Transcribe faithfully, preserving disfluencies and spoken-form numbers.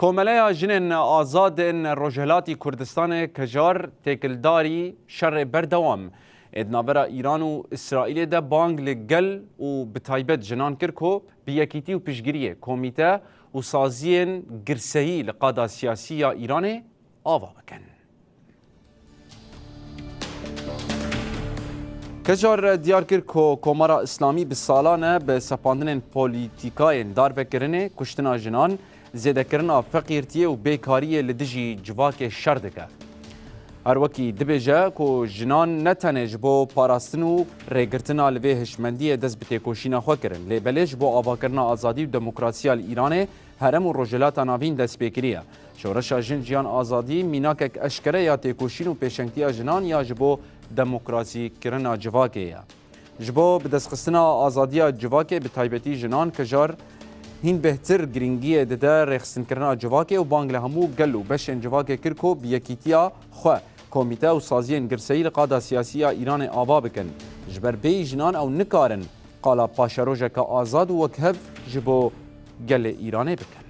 Komeleya Jinên Azad ên Rojhilatî Kurdistanê Kejar têkildarî şerê berdewam ê di navbera Îran û Îsraîlê de bang li gel û bi taybet jinan kir ku bi yekîtî û piştgiriyê komîte û saziyên girseyî li qada siyasî ya Îranê ava bikin. Kejar diyar kir ku Komara Îslamî bi salan e bi sepandinên polîtîkayên darvekirinê, kuştina jinan, zêdekirina feqîrtiyê û bêkariyê li dijî civakê şer dike. Her wekî dibêje ku jinan ne tenê ji bo parastin û rêgirtina li vê hişmendiyê dest bi têkoşîna xwe kirin, lê belê ji bo avakirina azadî û demokrasiya li Îranê, herem û Rojhilata Navîn dest pê kiriye. Şoreşa Jin Jiyan Azadî mînakek eşkere ya têkoşîn û pêşengtiya jinan ya ji bo demokrasîkirina civakê ye. Ji bo bidestxistina azadiya civakê, bi taybetî jinan, Kejar hîn bêhtir girîngiyê dide rêxistinkirina civakê û bang li hemû gel û beşên civakê kir ku bi yekîtiya xwe komîte û saziyên girseyî li qada siyasî ya Îranê ava bikin. Ji ber bêyî jinan ew nikarin qala paşerojeke azad û wekhev ji bo gelê Îranê bikin.